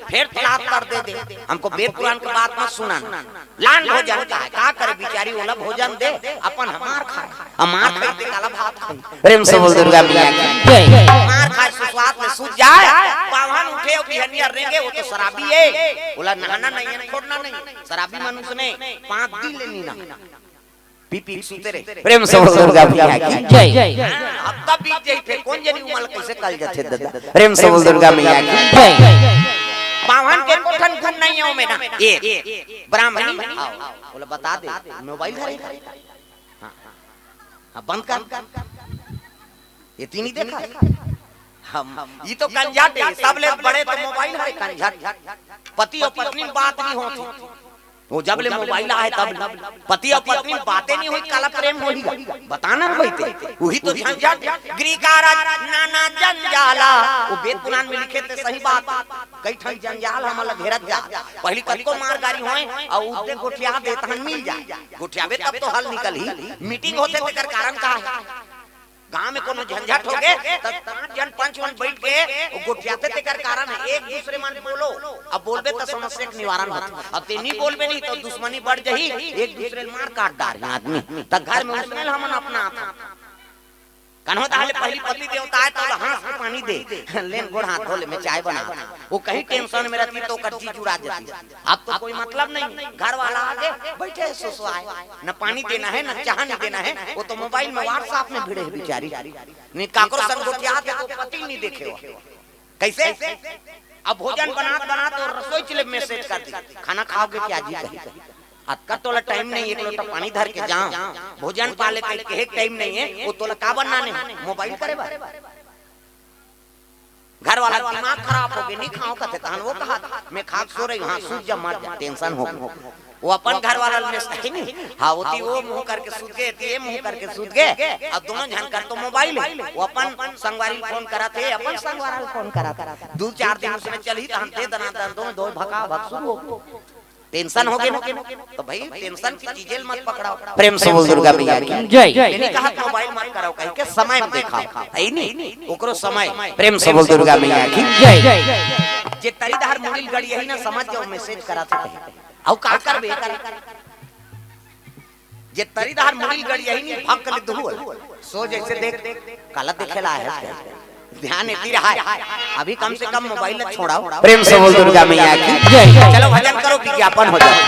फेर तलाक कर दे दे, हमको वेद पुराण के बात मत सुना। लान भोजन का है, का करे बिचारी, ओला भोजन दे, अपन हमार खाए, हमार खाए ते काला भात खाए। प्रेम से बोल दुर्गा मैया की जय। मार खाए सुस्वाद ले सूत जाए, बावन उठे अउ बिहनिया रेंगे, वो तो शराबी है, ओला नहाना नहीं है, छोड़ना नहीं। शराबी मनुष्य ने पाँच दिन ले नी नहा, पी पी के सूते रहे। प्रेम से बोल दुर्गा मैया की जय। हाँ, हफ्ता बीत जाई, फेर कोन जनी उमर कइसे कल जाथे दादा। प्रेम से बोल दुर्गा मैया की जय। बावन के कोठन गुण नहीं है ओमे ना। ए, ब्राह्मणी, आओ, बोला बता दे, मोबाइल धरे। हाँ, हाँ, बंद कर। ये तीन ही देखा। हम, ये तो कंझट है, सबले बड़े तो मोबाइल हरे कंझट। पति अउ पत्नी में बात नहीं होती। वो जब ले मोबाइल आए तब पति अउ पत्नी में बातें नहीं होई, काला प्रेम होई गा? बताना होई ते। वही तो झंझट, गृह कारज नाना जंजाला। वो वेद पुराण में लिखे थे सही बात। कई ठन जंजाल हमन ला घेरत जा। पहली कतको मार गारी होए, अउ उद्दे गोठिया दे तहन मिल जाए। गोठियाबे तब तो हल निकलही। मीटिंग होथे तेकर कारण का है? गांव में कोनो झंझट होगे, त पांच झन, पांच झन बैठ के वो गोठियाथे, तेकर कारण है। एक दूसरे मन बोलो, अब बोलबे त समस्या के निवारण होथे। अब ते नी बोलबे नहीं तो दुश्मनी बढ़ जही, एक दूसरे ल मार काट डारही आदमी। त घर में उसने ल हमन अपनात हन। कन्हो ताहले पहली पति देवता आए त ओला हाँस के पानी दे, लेन गोड़ हाथ धो ले, मैं चाय बना। वो कहीं टेंशन में रहती तो ओकर जी जुड़ा जाती। अब तो कोई मतलब नहीं, घर वाला आगे बैठे है, सुसुआए, न पानी देना है, न चाह नहीं देना है, वो तो मोबाइल में WhatsApp में भिड़े है बिचारी। नहीं काकरो संग गोठियात हे तो पति नहीं देखे हो। कइसे? अब भोजन बनात बनात वो रसोई चले मैसेज कर दी, खाना खाओगे क्या जी कही। अतका तोला टाइम नहीं, एक लोटा पानी धर के जाओ, भोजन पाले कहे के टाइम नहीं है, वो तोला का बनाने, मोबाइल करे बर। घर वाला के दिमाग खराब होगे, नहीं खाओ कथे, तहन वो कहा, मैं खा के सो रही हूँ, हाँ, सूत जा, मर जा, टेंशन होगे। वो अपन घर वाला में सही नहीं, हाँ, ओती वो मुंह करके सूत गे, एती ये मुंह करके सूत गे, अब दोनों झन कर तो मोबाइल है, वो अपन संगवारी ल फोन करत हे, अपन संगवारी ल फोन करत हे। दू चार दिन उसने चलही, तहन दे दना दन, दोनों दो भका भक शुरू हो। टेंशन होगे ना? तो भाई, टेंशन की चीजें मत पकड़ाओ। प्रेम से बोल दुर्गा मैया की जय। ये नहीं कहा मोबाइल मत कराओ, कहीं के समय में देखा, है ही नहीं, ओकरो समय। प्रेम से बोल दुर्गा मैया की जय। जे तरी डहर मुड़ी ल गड़ियाही ना, समझ जाओ मैसेज करा थे। अउ का करबे? जे तरी डहर मुड़ी ल गड़ियाही नहीं, भक्क ले दुहू। सो जैसे देख, काला देखे ला है। ध्यान एती रहा है। अभी कम से कम मोबाइल ल छोड़ाओ। प्रेम से बोल दुर्गा मैया की जय। चलो भजन करो, विज्ञापन हो जाए।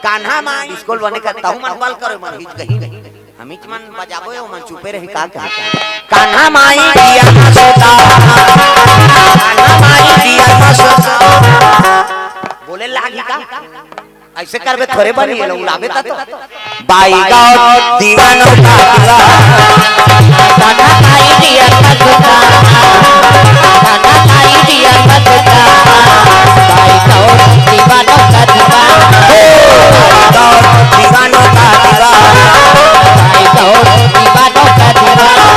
कान्हा माई स्कूल बने का तहु मन बल करो, मन हित कहीं नहीं। हम इच मन बजाबो, ओ मन चुपे रही का कहा। कान्हा माई दिया ना सोता, कान्हा माई दिया ना सोता। बोले लागी का? अइसे करबे थोरे बनी, ये लोग लाबे ता तो। बाई गाओ दीवानों का दीवाना। दादा भाई दिया मत का, दादा भाई दिया मत का, भाई गाओ दीवानों का दीवाना। हो, गाओ दीवानों का दीवाना। भाई गाओ दीवानों का दीवाना।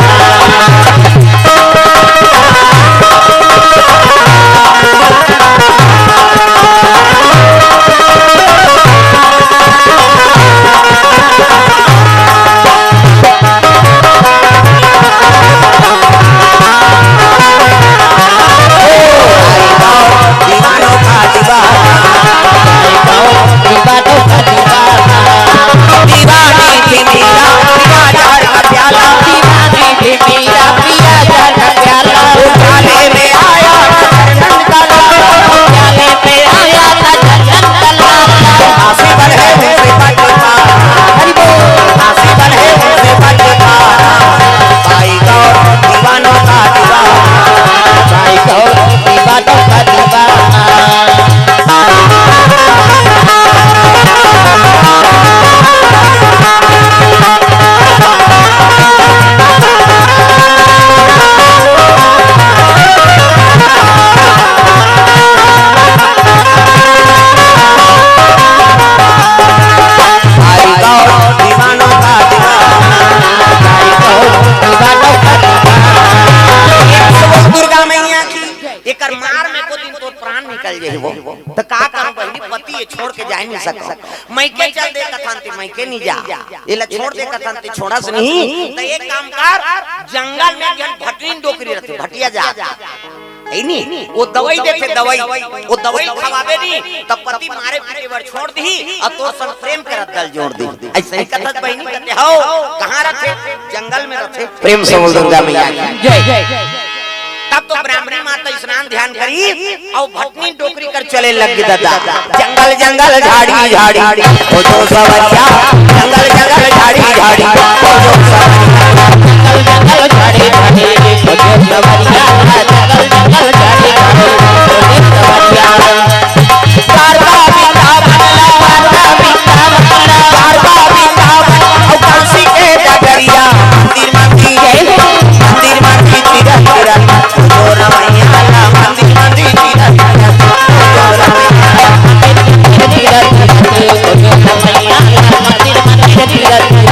जाही वो। त का करूं बहिनी, पति ये छोड़ के जाय नहीं सकंव। मइके चल दे कथन ते मइके नहीं जा, एला छोड़ दे कथन ते छोड़स नहीं। त एक काम कर, जंगल में एक झन भटनीन डोकरी रथे, भटिया जात, हे नी, वो दवाई देथे, दवाई, वो दवाई खवाबे नी, त पति मारे पीटे बर छोड़ दिही अउ तोर संग प्रेम करत दल जोड़ दिही। अइसे ही कथस बहिनी, कथे हव, कहाँ रथे? जंगल में रथे। प्रेम से बोल दुर्गा मैया की। जय। तब तो ब्राह्मणी माता स्नान ध्यान करी अउ भटनीन डोकरी कर चले लग गे दादा। जंगल जंगल झाड़ी झाड़ी, ओ जो सवरिया, जंगल जंगल झाड़ी झाड़ी, ओ जो सवरिया। जंगल जंगल झाड़ी झाड़ी, ओ जो सवरिया, जंगल जंगल झाड़ी झाड़ी, ओ जो सवरिया। शारदा वृंदावन, शारदा वृंदावन, शारदा वृंदावन, अउ काशी के डगरिया, मंदिर मंदिर, जय हो। मंदिर मंदिर तीरथ तीरथ, ओ रमैया ला मंदिर मंदिर तीरथ तीरथ, ओ रमैया ला मंदिर मंदिर तीरथ तीरथ, ओ रमैया ला मंदिर मंदिर तीरथ तीरथ,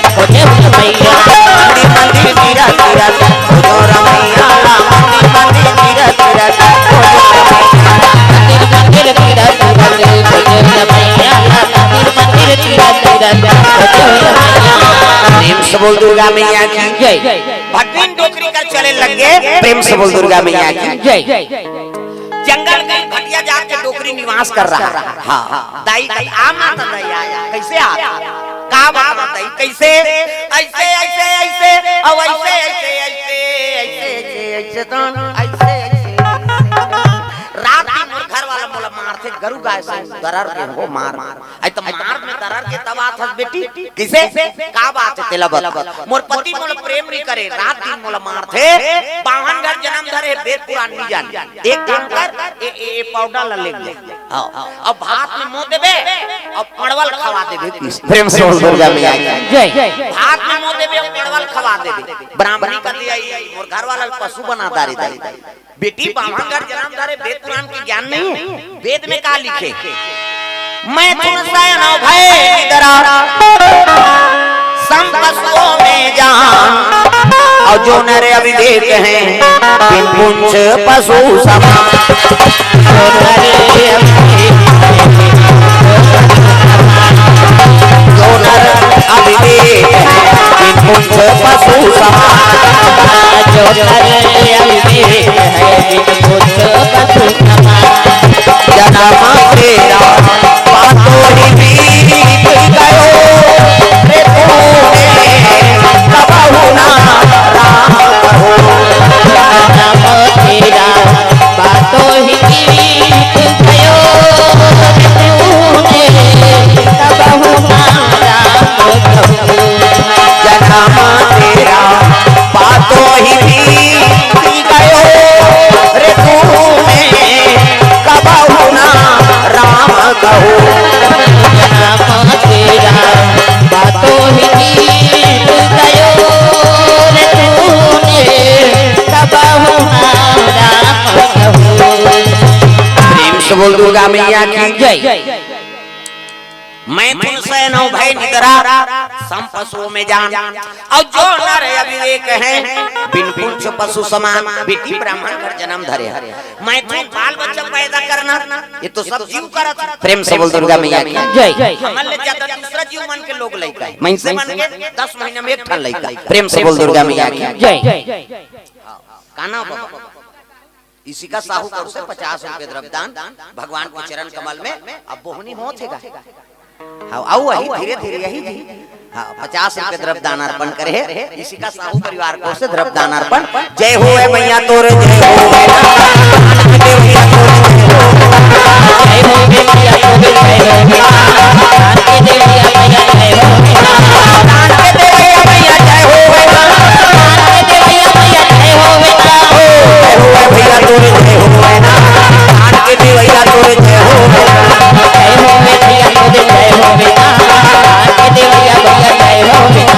ओ रमैया ला मंदिर मंदिर तीरथ तीरथ, ओ रमैया ला मंदिर मंदिर तीरथ तीरथ, ओ रमैया ला मंदिर मंदिर तीरथ तीरथ, ओ रमैया ला मंदिर मंदिर तीरथ तीरथ, ओ रमैया। प्रेम से बोल दुर्गा मैया की जय। भटनीन डोकरी कर चले लग गे। प्रेम से बोल दुर्गा मैया की जय। जंगल के भटिया जाके डोकरी निवास कर रहा। हाँ, हाँ। दाई कही, "आ माता दाई, आ, आ।" कइसे आ? का बात बताई? कइसे? अइसे, अइसे, अइसे, अउ अइसे, अइसे, अइसे, अइसे, अइसे, अइसे, अइसे, अइसे, अइसे। रात दिन मोर घर वाला मोला मारथे, गरू गाय से दरर के हो मार। अइ त मार में दरर के तब आथस बेटी। कइसे? का बात हे तेला बता। मोर पति मोला प्रेम नइ करे, रात दिन मोला मारथे। बाम्हन घर जनम धरे, बेद पुरान नइ जाने। एक काम कर, ए, ए, ए पाउडर ला ले ले। हाँ। अब भात में मुँह देबे, अब परवल खवा देबे। प्रेम से बोल दुर्गा मैया की। जय। भात में मुँह देबे, अब परवल खवा देबे। ब्राह्मणी कथे, "अई, मोर घर वाला पशु बना डारे दाई।" बेटी, बाम्हन घर जनम धरे, बेद पुरान के ज्ञान नहीं है? बेद में का लिखे? "मैथुन सैन भय निदरा, सम पशुओं में जान, अउ जो नर अविवेक हैं, बिन पूँछ पशु समान।" जो नर अविवेक है, बिन पूँछ पशु समान। जो नर अविवेक है, बिन पूँछ पशु समान। जनम तेरा पातो ही बीत गयो, रे तूने कबहु ना राम कहो। जनम तेरा पातो ही बीत गयो, रे तूने कबहु ना राम कहो। जनम तेरा पातो ही बीत गयो, रे तूने कबहु ना राम कहो। जनम तेरा पातो ही बीत गयो, रे तूने कबहु ना राम कहो। प्रेम से बोल दुर्गा मैया की जय। मैथुन सैन भय निदरा, सम पशुओं में जान। अउ जो नर अविवेक हैं, बिन पूँछ पशु समान। बेटी, ब्राह्मन घर जनम धरे हे। मैथुन बाल बच्चा पैदा करना, ये तो सब जीव करत हे। प्रेम से बोल दुर्गा मैया की जय। हमन ले ज्यादा दूसरा जीव मन के लोग लइका हे। मनसे मन के दस महीना में एक ठन लइका। प्रेम से बोल दुर्गा मैया की जय। का नाम बाबा? इशिका साहू कर से पचास रुपये द्रव्यदान भगवान के चरण कमल में। अब बोहनी होत हे गा। हाँ, अउ अही धीरे धीरे यही जी। हाँ, पचास रुपये द्रव्यदान अर्पण करे हे। इशिका साहू परिवार कर से द्रव्यदान अर्पण। जय हो ए मैया तोरे, जय हो ए मैया। जय हो ए मैया तोरे, जय हो ए मैया। जय हो ए मैया। जय हो ए भैया तोरे, जय हो ए मैया। धान के देवैया तोरे, जय हो। जय हो ए भैया तोरे, जय हो ए मैया। धान के देवैया भैया, जय हो ए मैया।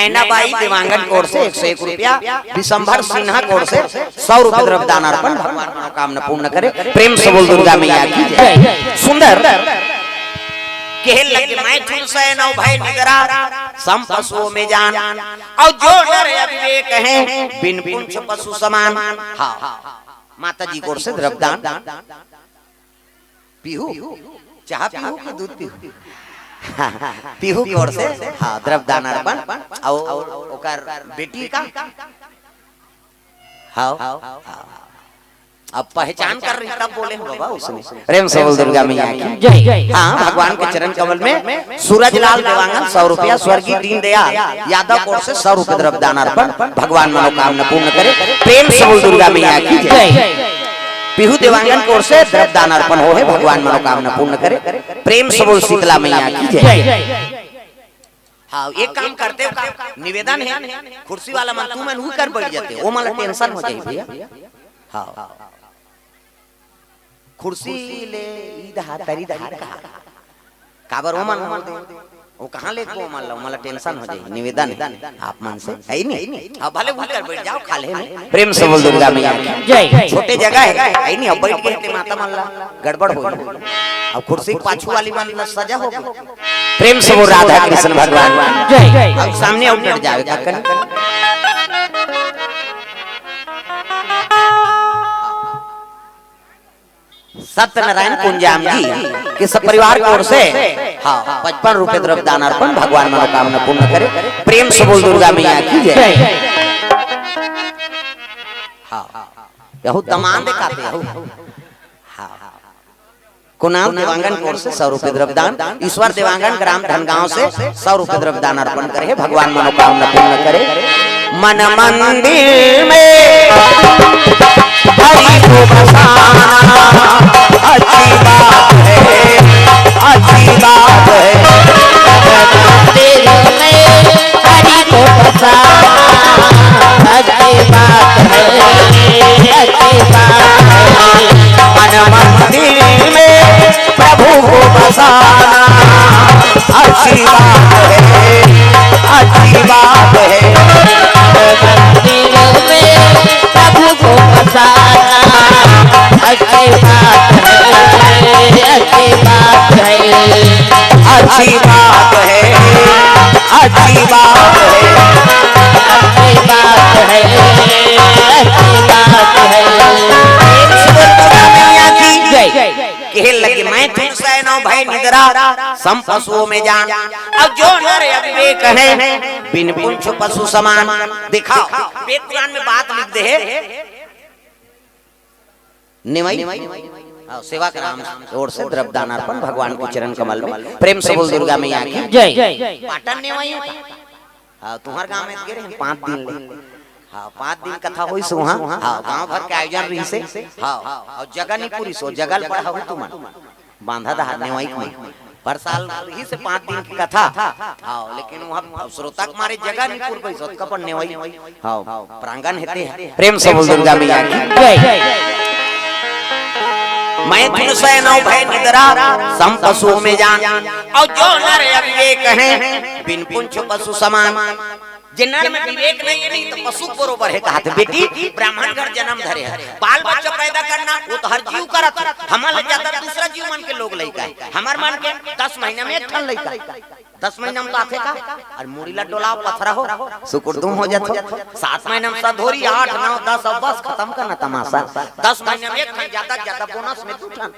नैना बाई देवांगन की ओर से एक सौ एक रुपया, विशंभर सिन्हा की ओर से सौ रुपये द्रव्य दान अर्पण, भगवान मनोकामना पूर्ण करे। प्रेम से बोल दुर्गा मैया की जय। सुंदर कहे लगे, "मैथुन सैनौ भय निद्रा, सम पशुओं में जान, और जो नर अविवेक हैं, बिन पुंछ पशु समान।" हाँ, माता जी की ओर से द्रव्य दान। पीहू, चाह पीहू कि दूध पीहू? पीहू की ओर से, हाँ, द्रव्य दान अर्पण। और ओकर बेटी का, हाँ, हाँ। अब पहचान कर रही तब बोले हो बाबा उसने। प्रेम से बोल दुर्गा मैया की जय। हाँ, भगवान के चरण कमल में सूरज लाल देवांगन सौ रुपया, स्वर्गीय दीन दयाल यादव की ओर से सौ रुपये द्रव्य दान अर्पण, भगवान मनोकामना पूर्ण करे। प्रेम से बोल दुर्गा मैया की जय। पीहू देवांगन की ओर से द्रव्य दान अर्पण हो है, भगवान मनोकामना पूर्ण करे। प्रेम से बोल शीतला मैया की जय। हाँ, एक काम करते हो का, निवेदन है, कुर्सी वाला मन, तुमन उही कर बैठ जाते हो, वो मन ला टेंशन हो जाही भैया। हाँ, कुर्सी ले ई दहा तरी दहा कहा, काबर वो मन ला दे, वो कहाँ ले को मन ला, वो मन ला टेंशन हो जाही। निवेदन है आप मन से, है नी? हाँ, भले उही कर बैठ जाओ, खा ले नी। प्रेम से बोल दुर्गा मैया की जय। छोटे जगह है, है नी? अब बैठ गए ते माता मन ला गड़बड़ हो, अब कुर्सी के पाछू वाली मन ला सजा हो गई। प्रेम से बोल राधा कृष्ण भगवान की जय। अब सामने आउट जावे का कन। सत्यनारायण कुंजाम जी के सब परिवार की ओर से, हाँ, पचपन रुपये द्रव्य दान अर्पण, भगवान मनोकामना पूर्ण करे। प्रेम से बोल दुर्गा मैया की जय। जय। हाँ, यहू दमांद का थे, यहू। हाँ, कुणाल देवांगन की ओर से सौ रुपये द्रव्य दान, ईश्वर देवांगन ग्राम धनगांव से सौ रुपये द्रव्य दान अर्पण करे हे, भगवान मनोकामना पूर्ण करे। मन मंदिर में हरि को बसाना अच्छी बात है, अच्छी बात है। मंदिर में हरि को बसाना अच्छी बात है, अच्छी बात है। मन मंदिर में प्रभु को बसाना अच्छी बात है, अच्छी बात है। मंदिर में प्रभु को बसाना अच्छी बात है, अच्छी बात है। अच्छी बात है, अच्छी बात है। अच्छी बात है, अच्छी बात है। प्रेम से बोल दुर्गा मैया की जय। कहे लगे, "मैथुन सैनौ भय निद्रा, सम पशुओं में जान। अब जो नर अविवेक हैं, बिन पुंछ पशु समान।" दिखाओ, वेद पुराण में बात लिख दे हे। नेवई, हाँ, सेवा कराम ओर से द्रव्य दान अर्पण भगवान के चरण कमल में। प्रेम से बोल दुर्गा मैया की जय। पाटन नेवई होता। हाँ, तुम्हार गांव में गे रहेन पाँच दिन ले। हाँ, पाँच दिन कथा होइस उहाँ। हाँ, गांव भर के आयोजन रहिसे। हाँ, अउ जगह नहीं पूरिस, ओ जगह ल पढ़ा हो तुमन। बांधा दहा नेवई में। पर साल रहिसे पाँच दिन के कथा। हाँ, लेकिन वहाँ श्रोता के मारे जगह नहीं पूर पाइस, ओतका पर नेवई। हाँ, प्रांगण हेते। प्रेम से बोल दुर्गा मैया की जय। मैथुन सैनौ भय निद्रा, सम पशुओं में जान। अउ जो नर अविवेक हैं, बिन पुंछ पशु समान। जे नर में विवेक नहीं है, नहीं तो पशु बरोबर है, कहा थे। बेटी, ब्राह्मण घर जन्म धरे है, बाल बच्चा पैदा करना, वो तो हर जीव करत है। हमर ले ज्यादा दूसरा जीव मन के लोग लइका है। हमर मन के दस महीना में एक ठन लइका, दस महीना में तो आथे का? अरे मुड़ी ला डोलाओ, पथरा हो, सुकुरदुम हो जाथो। सात महीना में सधोरी, आठ, नौ, दस, अब बस खत्म करना तमाशा। दस महीना में एक ठन, ज्यादा से ज्यादा बोनस में दू ठन।